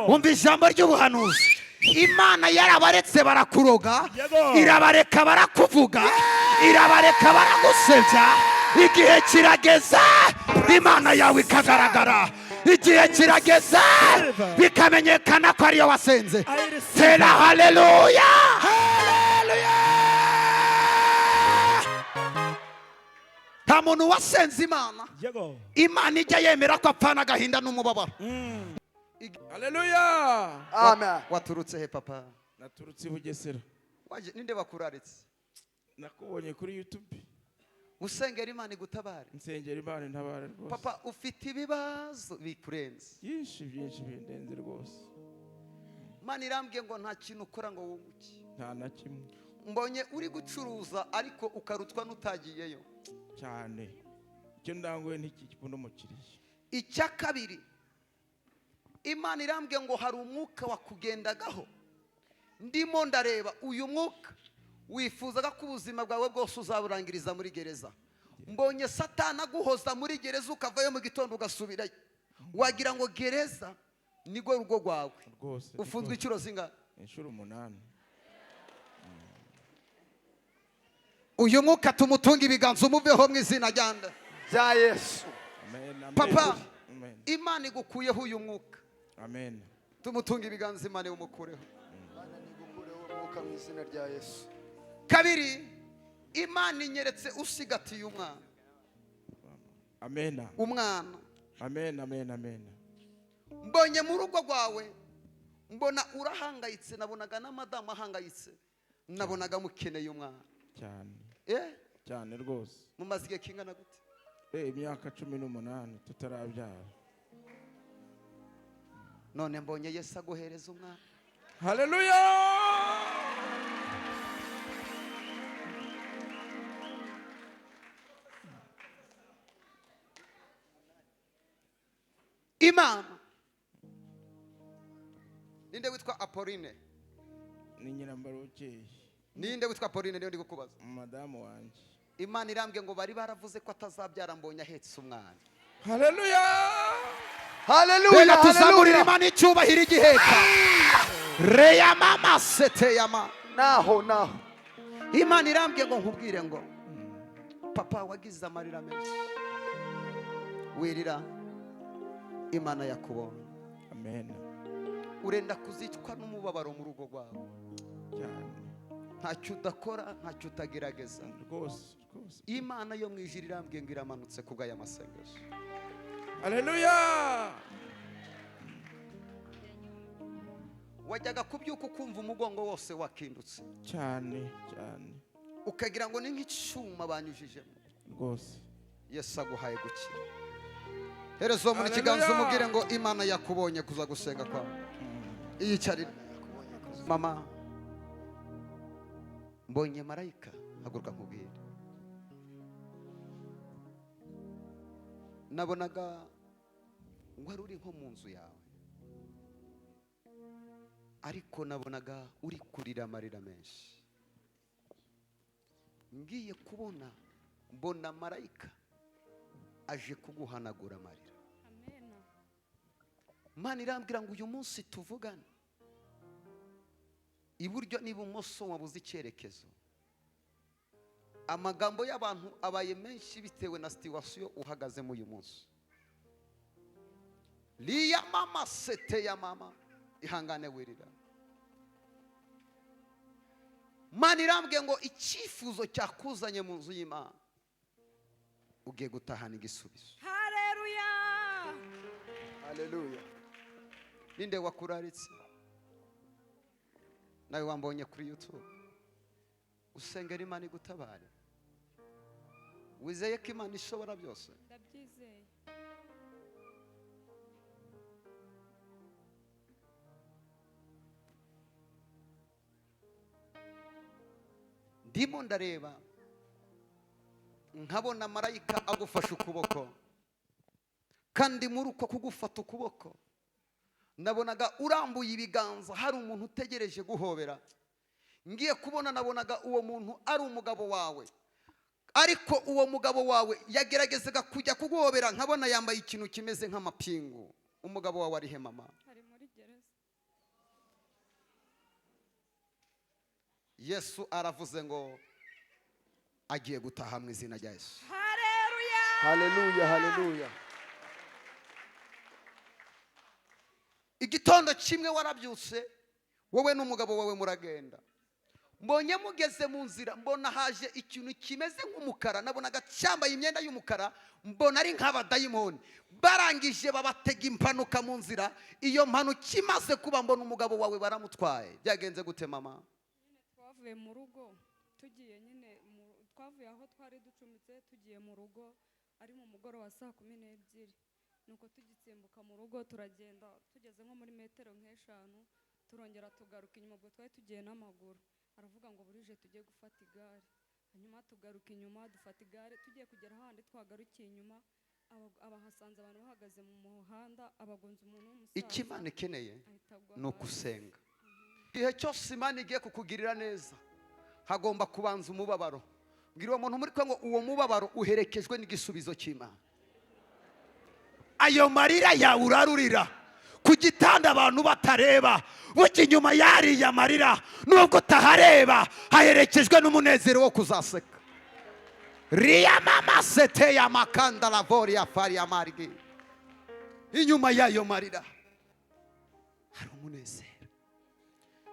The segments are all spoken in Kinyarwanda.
Umva ijambo ry'ubuhanuzi. Imana yarabaretse barakuroga, Yego. irabareka barakuvuga, irabareka baragusebya. Igihe kirageze Imana yawe ikagaragara. Igihe kirageze bikamenyekana ko ariyo wasenze. I receive. Tera haleluya! Hallelujah. Nta muntu wasenze Imana, Yego. Imana ijya yemera ko apfana agahinda n'umubabaro. Haleluya! Amen. Waturutse he, papa? Naturutse i Bugesera. Waje ninde bakuraritse? Nakubonye kuri YouTube. Usengera Imana igutabare? Nsengera Imana intabare rwose. Papa, ufite ibibazo bikurenze? Byinshi, byinshi bindenze rwose. Imana irambwiye ngo nta kintu ukora ngo wunguke. Nta na kimwe. Mbonye uri gucuruza, ariko ukarutwa n'utagiyeyo. Cyane, icyo ndanguye ntikibona umukiriya. Icya kabiri, Imana irambwiye ngo hari umwuka wakugendagaho. Ndimo ndareba uyu mwuka wifuzaga ko ubuzima bwawe bwose uzaburangiriza muri gereza. Mbonye Satana aguhoza muri gereza, ukavayo mu gitondo ugasubirayo, wagira ngo gereza nirwo rugo rwawe. Rwose. Ufunzwe inshuro zingahe? Inshuro 8. Uyu mwuka tumutunga ibiganza, umuveho mu izina rya nde? Bya Yesu. Amen, amen. Papa, Amen. Imana igukuyeho uyu mwuka. Amen. Tumutunga ibiganza, Imana iwumukureho. Imana nigukureho umwuka mu izina rya Yesu. Kabiri, Imana inyeretse usigatiye umwana. Amen. Umwana. Amen, amen, amen. Mbonye mu rugo rwawe, mbona urahangayitse, nabonaga na madamu ahangayitse, nabonaga mukeneye umwana. Cyane. Eh? Cyane rwose. Mumaze igihe kingana gute? Imyaka 18 tutarabyara. None mbonye Yesu aguhereza umwana. Haleluya! Imana, ninde witwa Apoline? Ni Nyirambarukeye. Ninde witwa Apoline? Niyo ndi kukubaza. Madamu wanjye. Imana irambwiye ngo bari baravuze ko atazabyara, mbonye ahetse umwana. Haleluya! Haleluya. Reka tuzamurire Haleluya. Imana icyubahiro igiheka reya mama sete yama. Naho naho. Imana irambwiye ngo nkubwire ngo papa, wagize amarira menshi, wirira, Imana yakubonye. Amen. Urenda kuzicwa n'umubabaro mu rugo rwawe. Cyane. Ntacyo udakora, ntacyo utagerageza. Rwose, rwose. Imana yo mu ijuru irambwiye ngo iramanutse ku bw'aya masengesho. Haleluya! Wajyaga kubyuka ukumva umugongo wose wakindutse. Cyane, cyane. Ukagira ngo ni nk'icyuma banyujijemo. Rwose. Yesu aguhaye gukira. Hereza uwo muri kiganza, Haleluya! umubwire ngo Imana yakubonye kuza gusenga kwawe. Iyicarire, mama. Mbonye marayika. Haguruka nkubwire. Nabonaga wari uri nko mu nzu yawe, ariko nabonaga uri kurira amarira menshi. Ngiye kubona mbona marayika aje kuguhanagura amarira. Amen. Imana irambwira ngo uyu munsi tuvugane, iburyo n'ibumoso wabuze icyerekezo. Amagambo y'abantu abaye menshi bitewe na situation uhagazemo uyu munsi. Liya mama sete ya mama, ihangane wirira. Imana irambwiye ngo icyifuzo cyakuzanye mu nzu y'Imana, ugiye gutahana igisubizo. Haleluya. Haleluya. Ninde wakuraritse? Nawe wambonye kuri YouTube? Usengera Imana igutabare? Wizeye ko Imana ishobora byose? Ndabyizeye. Ndimo ndareba nkabona marayika agufashe ukuboko, kandi muri uko kugufata ukuboko nabonaga urambuye ibiganza, hari umuntu utegereje guhobera. Ngiye kubona nabonaga uwo muntu ari umugabo wawe, ariko uwo mugabo wawe yageragezaga kujya kuguhobera, nkabona yambaye ikintu kimeze nk'amapingu. Umugabo wawe ari he, mama? Ari muri gereza. Yesu aravuze ngo agiye gutaha mu izina rya Yesu. Haleluya. Haleluya, haleluya. Igitondo kimwe warabyutse, wowe n'umugabo wawe muragenda. Mbonye mugeze mu nzira, mbona haje ikintu kimeze nk'umukara, nabonaga cyambaye imyenda y'umukara, mbona ari nk'abadayimoni. Barangije babatega impanuka mu nzira. Iyo mpanuka imaze kuba, mbona umugabo wawe baramutwaye. Byagenze gute, mama? Twavuye mu rugo tugiye nyine twavuye aho twari ducumbitse tugiye mu rugo, ari mu mugoroba 12:00. Nuko tugitsimbuka mu rugo turagenda, tugeze nko muri metero nk'eshanu turongera tugaruka inyuma. Ubwo twari tugiye n'amaguru. Aravuga ngo burije tujye gufata igare. Hanyuma tugaruka inyuma dufata igare, tugiye kugera ahandi twagarukiye inyuma, abahasanze abantu bahagaze mu muhanda, abagonze umuntu w'umusaza. Icyo Imana ikeneye ahita agwa ni hasi. Ukusenga. Igihe cyose Imana igiye kukugirira neza, hagomba kubanza umubabaro. Mbwira uwo muntu muri kumwe ngo uwo mubabaro uherekejwe n'igisubizo cy'Imana. Ayo marira yawe urarurira ku gitanda abantu batareba, burya inyuma yariya marira, nubwo utahareba, haherekejwe n'umunezero wo kuzaseka. Riya mama sete ya makanda lavori ya fari ya marigi. Inyuma y'ayo marira hari umunezero.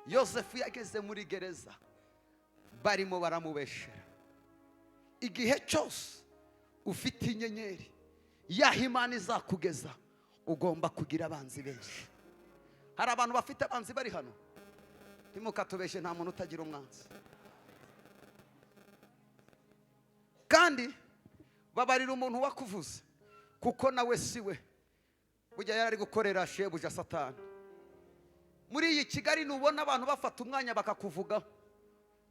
Yosefu yageze muri gereza barimo baramubeshera. Igihe cyose ufite inyenyeri y'aho Imana izakugeza, ugomba kugira abanzi benshi. Hari abantu bafite abanzi bari hano? Ntimukatubeshe, nta muntu utagira umwanzi. Kandi babarira umuntu wakuvuze, kuko nawe si we, burya yari ari gukorera shebuja Satani. Muri iyi Kigali nubona abantu bafata umwanya bakakuvugaho,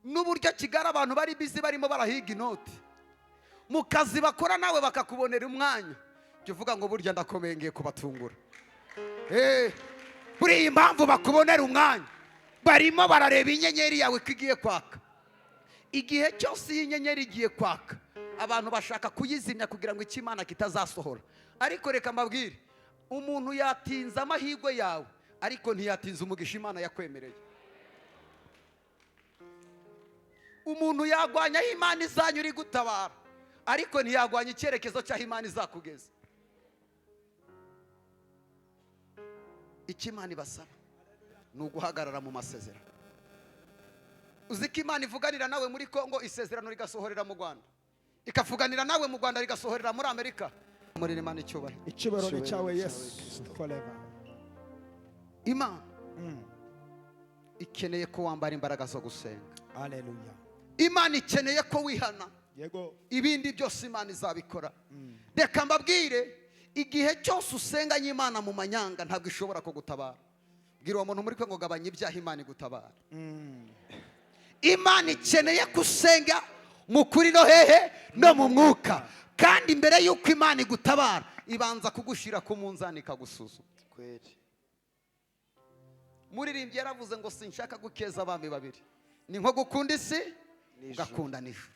n'uburyo Kigali abantu bari bizi barimo barahiga inoti mu kazi bakora, nawe bakakubonera umwanya, jya uvuga ngo burya ndakomeye, ngiye kubatungura. Buriya impamvu bakubonera umwanya, barimo barareba inyenyeri yawe ko igiye kwaka. Igihe cyose iyi nyenyeri igiye kwaka, abantu bashaka kuyizimya kugira ngo icyo Imana kitazasohora. Ariko reka mbabwire, umuntu yatinza amahirwe yawe, ariko ntiyatinza umugisha Imana yakwemereye. Umuntu yagwanya aho Imana izanyura iri gutabara, ariko ntiyagwanya icyerekezo cy'aho Imana izakugeza. Icyo Imana ibasaba ni uguhagarara mu masezerano. Uzi ko Imana ivuganira nawe muri Kongo, isezerano rigasohorera mu Rwanda, ikavuganira nawe mu Rwanda rigasohorera muri Amerika. Muri Imana icyubahiro. Icyubahiro ni cyawe Icyubahiro Yesu forever. Imana ikeneye ko wambara imbaraga zo gusenga. Haleluya. Imana ikeneye ko wihana. Yego. Ibindi byose Imana izabikora. Reka mbabwire, igihe cyose usenganye Imana mu manyanga, ntabwo ishobora kugutabara. Bwira uwo muntu muri kwe ngo gabanya ibyaha, Imana igutabara. Imana ikeneye ko usenga mu kuri no hehe no mu mwuka. Kandi mbere y'uko Imana igutabara, ibanza kugushyira ku munzani ikagusuzuma. Kweli. Muririmbyi yaravuze ngo sinshaka gukeza abami babiri, ni nko gukunda isi N'ijuru. ugakunda n'ijuru.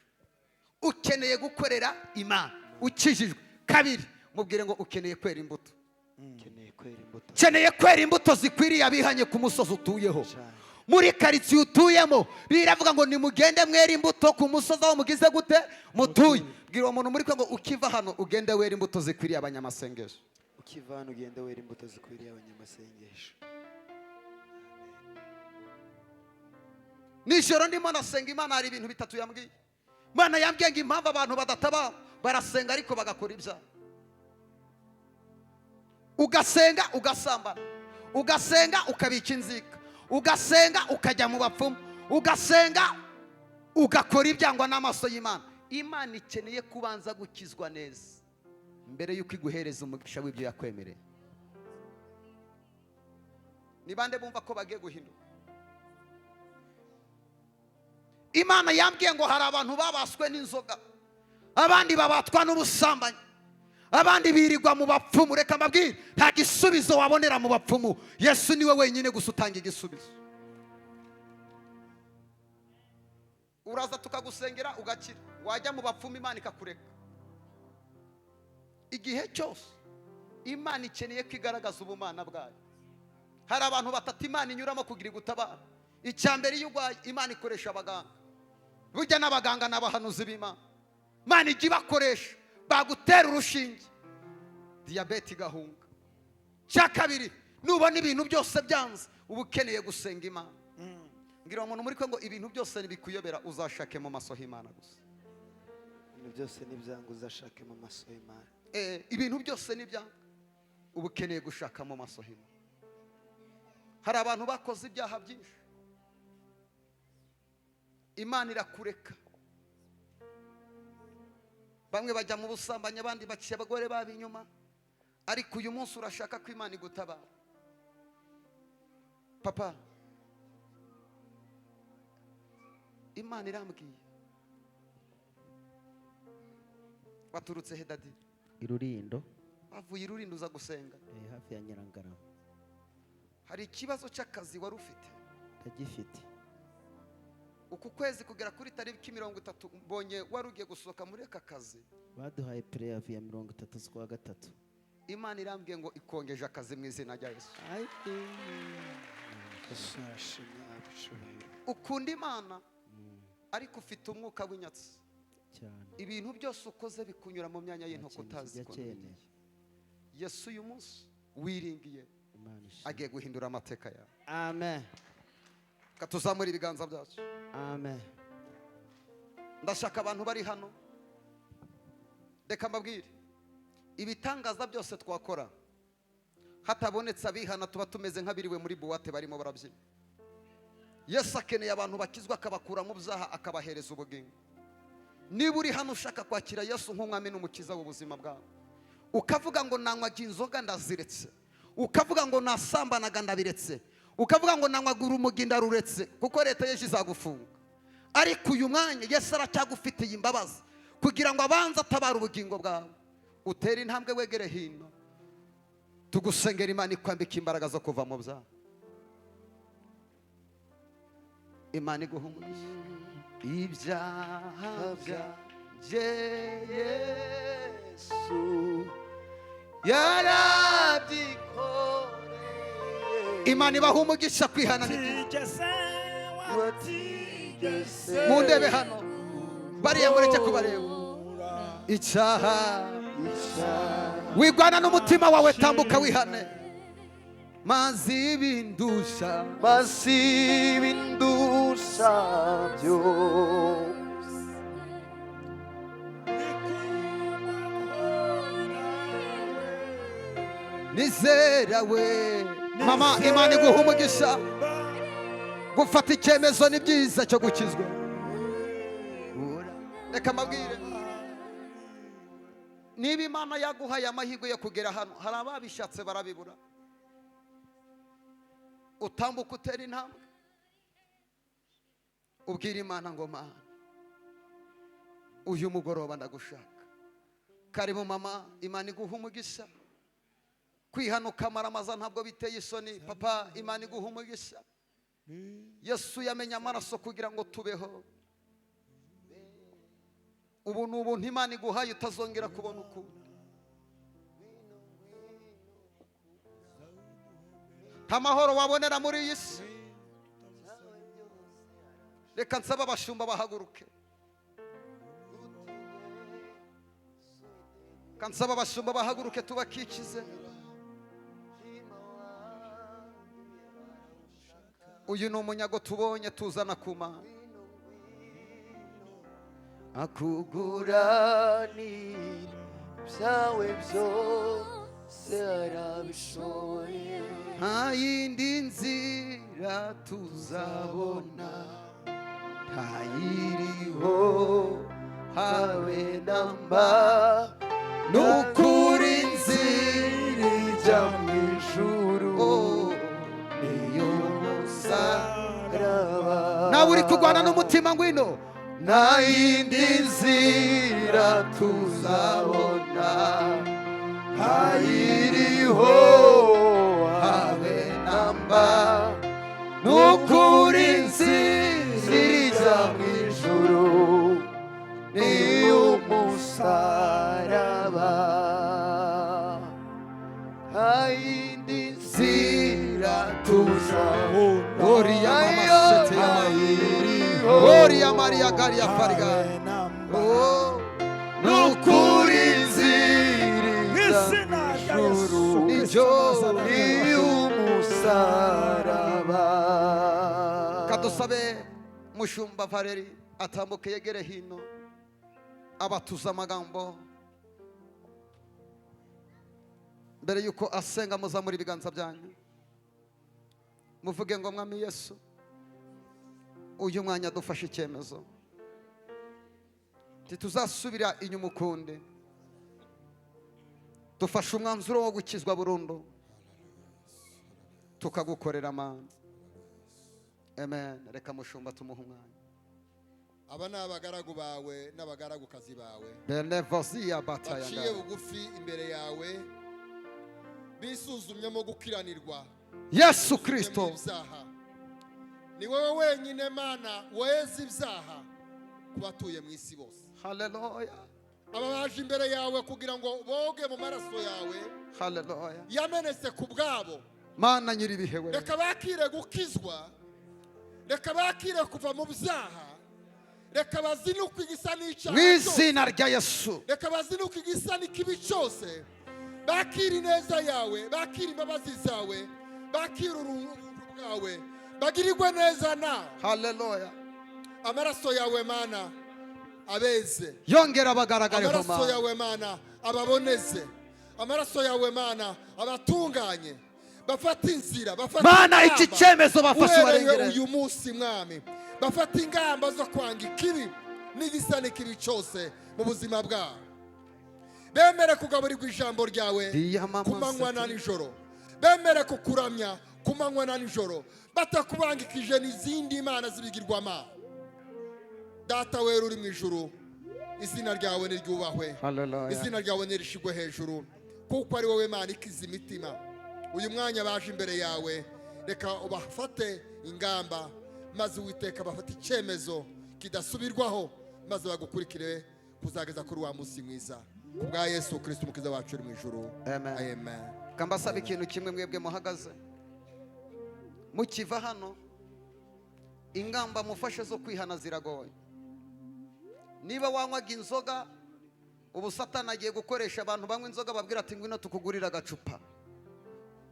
Ukeneye gukorera Imana ukijijwe. Kabiri, mubwire ngo ukeneye kwera imbuto. Ukeneye kwera imbuto. Ukeneye kwera imbuto zikwiriye abihanye ku musozi utuyeho, Cyane. muri karitsiye utuyemo. Biravuga ngo nimugende mwere imbuto ku musozi aho mugize gute mutuye. Bwira uwo muntu muri kwe ngo ukiva hano ugende wera imbuto zikwiriye abanyamasengesho. Ukiva hano ugende wera imbuto zikwiriye abanyamasengesho. Nijoro ndimo nasenga Imana, hari ibintu bitatu yambwiye. Imana yambwiye ngo impamvu abantu badatabara, barasenga ariko bagakora ibyaha. Ugasenga ugasambana, ugasenga ukabika inzika, ugasenga ukajya mu bapfumu, ugasenga ugakora ibyangwa n'amaso y'Imana. Imana ikeneye kubanza gukizwa neza mbere y'uko iguhereza umugisha w'ibyo yakwemereye. Ni bande bumva ko bagiye guhinduka? Imana yambwiye ngo hari abantu babaswe n'inzoga, abandi babatwa n'ubusambanyi, abandi birirwa mu bapfumu. Reka mbabwire, nta gisubizo wabonera mu bapfumu. Yesu niwe wenyine gusa utanga igisubizo. Uraza tukagusengera ugakira, wajya mu bapfumu Imana ikakureka. Igihe cyose Imana ikeneye ko igaragaza ubumana bwayo. Hari abantu batatu Imana inyuramo kugira igutabara. Icya mbere, iyo urwaye, Imana ikoresha abaganga. Burya n'abaganga ni abahanuzi b'Imana. Imana ijya ibakoresha, bagutera urushinge, diyabete igahunga. Cya kabiri, nubona ibintu byose byanze, uba ukeneye gusenga Imana. Mbwira uwo muntu muri ko ngo ibintu byose ntibikuyobera, uzashake mu maso h'Imana gusa. Ibintu byose nibyanga, uzashake mu maso y'Imana. Ibintu byose nibyanga, uba ukeneye gushaka mu maso h'Imana. Hari abantu bakoze ibyaha byinshi, Imana irakureka. Bamwe bajya mu busambanyi, abandi baciye abagore babo inyuma, ariko uyu munsi urashaka ko Imana igutabara. Papa, Imana irambwiye. Waturutse he, daddy? Irurindo. Bavuye Irurindo uza gusenga? Hafi ya Nyirangarama. Hari ikibazo cy'akazi wari ufite? Ndagifite. Uku kwezi kugera kuri tariki 30, mbonye wari ugiye gusohoka muri aka kazi. Baduhaye préavis ya 30 z'ukwa gatatu. Imana irambwiye ngo ikongeje akazi mu izina rya Yesu. Ai. Yesu arashimwe, ahabwe icyubahiro. Ukunda Imana, ariko ufite umwuka w'inyatsi. Cyane. Ibintu byose ukoze bikunyura mu myanya Nta y'intoki, kintu utazi kijya ukuntu cyemera. bigiye. Yesu uyu munsi wiringiye Imana ishimwe. agiye guhindura amateka yawe. Amen. Reka tuzamure ibiganza byacu. Amen. Ndashaka abantu bari hano, reka mbabwire: ibitangaza byose twakora, hatabonetse abihana, tuba tumeze nk'abiriwe muri boîte barimo barabyina. Yesu akeneye abantu bakizwa, akabakura mu byaha, akabahereza ubugingo. Niba uri hano ushaka kwakira Yesu nk'umwami n'umukiza w'ubuzima bwawe, ukavuga ngo nanywaga inzoga ndaziretse, ukavuga ngo nasambanaga ndabiretse, ukavuga ngo nanywaga urumogi ndaruretse, kuko leta y'ejo izagufunga, ariko uyu mwanya Yesu aracyagufitiye imbabazi kugira ngo abanze atabare ubugingo bwawe, utere intambwe wegere hino, tugusengera, Imana ikwambika imbaraga zo kuva mu byaha. Imana iguha umugisha. Ibyaha byanjye Yesu yarabyikoreye. Imana ibaha umugisha. Kwihana ni byiza. Mundebe hano, bariya mureke kubareba. Icyaha wigwana n'umutima wawe, tambuka wihane mazi ibindusha. Masibindusha byose. Nizera we. Mama, Imana iguha umugisha. Gufata icyemezo ni byiza cyo gukizwa. Reka mbabwire, niba Imana yaguhaye amahirwe yo kugera hano, hari ababishatse barabibura. Utambuka, utera intambwe, ubwira Imana ngo: "Mana, uyu mugoroba ndagushaka." Karibu mama, Imana iguha umugisha. Kwihanuka amaramaza ntabwo biteye isoni. Papa, Imana iguha umugisha. Yesu yamenye amaraso kugira ngo tubeho. Ubu ni ubuntu Imana iguhaye utazongera kubona ukundi. Nta mahoro wabonera muri iyi si. Reka nsaba abashumba bahaguruke. Reka nsaba abashumba bahaguruke, tubakikize. Uyu ni umunyago tubonye tuzana ku Mana. Akuguranira byawe byose arabishoboye. Nta yindi nzira tuzabona, ntayiriho habe namba. Nukuri inzira ijya mu ijuru oh, niyo musaraba. Nawe uri kurwana n'umutima, ngwino. Nta yindi nzira tuzabona, ntayiriho habe namba. Nukuri inzira ijya mu ijuru ni umusaraba. Nta yindi nzira tuzabona. Uriya mama. Gloria Maria Garia Fariga. Habe namba. Oh, nukuri nziriza Izina rya Yesu nijyo Kristo wa Nazareti. Umusaraba. Kadusabe mushumba Valeri atambuke yegere hino, abatuza amagambo mbere yuko asenga. Muzamura ibiganza byanyu, muvuge ngo: "Mwami Yesu, uyu mwanya dufashe icyemezo, ntituzasubira inyuma ukundi. Dufashe umwanzuro wo gukizwa burundu, tukagukorera Mana." Amen. Reka mushumba tumuhe umwanya. Aba ni abagaragu bawe n'abagaragukazi bawe Benevoziya baciye batayanga. bugufi imbere yawe, bisuzumyemo gukiranirwa Yesu Kristo. ibyaha. Ni wowe wenyine Mana weza ibyaha ku batuye mu isi bose. Haleluya. Aba baje imbere yawe kugira ngo boge mu maraso yawe Haleluya. yamenetse ku bwabo. Mana nyir'ibihe we. Reka bakire gukizwa, reka bakire kuva mu byaha, reka bazinukwe igisa n'icyaha Mu cyose. izina rya Yesu. Reka bazinuke igisa n'ikibi cyose, bakire ineza yawe, bakire imbabazi zawe, bakire ubuntu bwawe, bagirirwe neza nawe. Haleluya. Amaraso yawe Mana abeze. Yongera abagaragareho. Amaraso Mana. yawe Mana ababoneze, amaraso yawe Mana abatunganye, bafate inzira, bafate Mana, iki ingamba. cyemezo bafashe Uhereye ubarengere. uyu munsi Mwami, bafate ingamba zo kwanga ikibi n'igisa n'ikibi cyose mu buzima bwabo, bemere kugaburirwa ijambo ryawe Diyamama ku manywa na sati. nijoro, bemere kukuramya ku manywa na nijoro batakubangikije n'izindi mana z'ibigirwamana. Data wera uri mu ijuru, izina ryawe niryubahwe. Haleluya. Izina ryawe nirishigwe hejuru, kuko ari wowe Mana ikiza imitima. Uyu mwanya baje imbere yawe, reka ubafate ingamba, maze Uwiteka bafate icyemezo kidasubirwaho, maze bagukurikire kuzageza kuri wa munsi mwiza, ku bwa Yesu Kirisito Umukiza wacu uri mu ijuru. Amen. Amen. Kambasaba ikintu kimwe: mwebwe muhagaze, mukiva hano, ingamba mufashe zo kwihana ziragoye. Niba wanywaga inzoga, ubu Satani agiye gukoresha abantu banywa inzoga, babwira ati: "Ngwino tukugurire agacupa."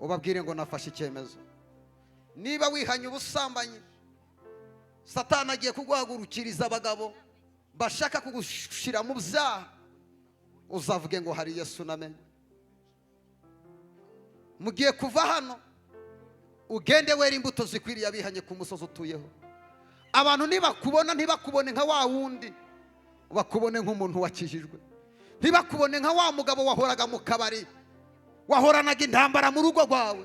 Ubabwire ngo: "Nafashe icyemezo." Niba wihanye ubusambanyi, Satani agiye kuguhagurukiriza abagabo bashaka kugushyira mu byaha, uzavuge ngo: "Hari Yesu namenye." Mugiye kuva hano, ugende wera imbuto zikwiriye abihanye ku musozi utuyeho. Abantu nibakubona, ntibakubone nka wa wundi, bakubone nk'umuntu wakijijwe. Ntibakubone nka wa mugabo wahoraga mu kabari, wahoranaga intambara mu rugo rwawe.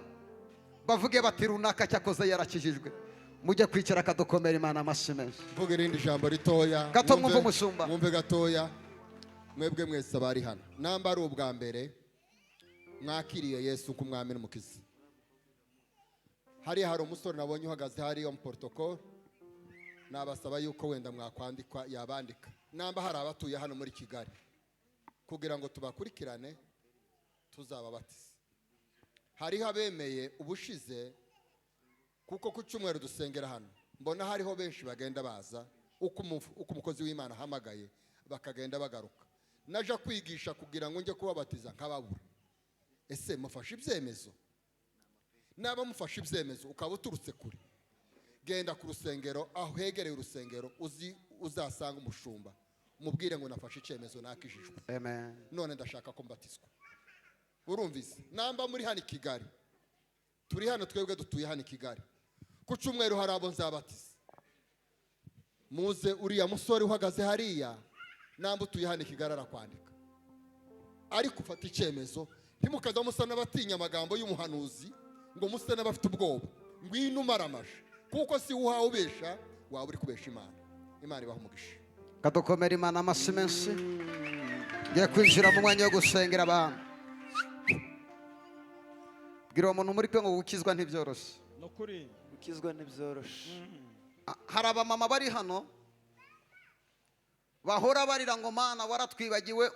Bavuge bati: "Runaka cyakoze yarakijijwe." Mujye kwicara, akadukomera Imana amashyi menshi. Mvuga irindi jambo ritoya. Gato, mwumve umushumba. Mwumve gatoya. Mwebwe mwese abari hano, namba ari ubwa mbere mwakiriye Yesu nk'umwami n'umukiza, hariya hari umusore nabonye uhagaze hariya mu protocole, nabasaba yuko wenda mwakwandikwa, yabandika. Namba hari abatuye hano muri Kigali, kugira ngo tubakurikirane tuzababatize. Hariho abemeye ubushize, kuko ku cyumweru dusengera hano mbona hariho benshi bagenda baza uko umukozi w'Imana ahamagaye, bakagenda bagaruka. Naja kwigisha kugira ngo njye kubabatiza nkababura. Ese mufashe ibyemezo? Naba mufashe ibyemezo, ukaba uturutse kure, genda ku rusengero, aho hegereye urusengero uzi, uzasanga umushumba, umubwire ngo: "Nafashe icyemezo, nakijijwe, Amen. none ndashaka ko mbatizwa." Urumvise? Namba muri hano i Kigali, turi hano twebwe dutuye hano i Kigali, ku cyumweru hari abo nzabatiza, muze. Uriya musore uhagaze hariya, namba utuye hano i Kigali, arakwandika. Ariko ufata icyemezo, ntimukaza musa n'abatinya amagambo y'umuhanuzi, ngo muse n'abafite ubwoba. Ngwino umaramaje, kuko si uhawe ubesha, waba uri kubesha Imana. Imana ibaha umugisha. Kadukomera Imana amashyi menshi. Ngiye kwinjira mu mwanya wo gusengera abantu. Bwira uwo muntu muri kwe ngo gukizwa ntibyoroshye. Ni ukuri. Gukizwa ntibyoroshe. Hari abamama bari hano bahora barira ngo: "Mana, waratwibagiwe."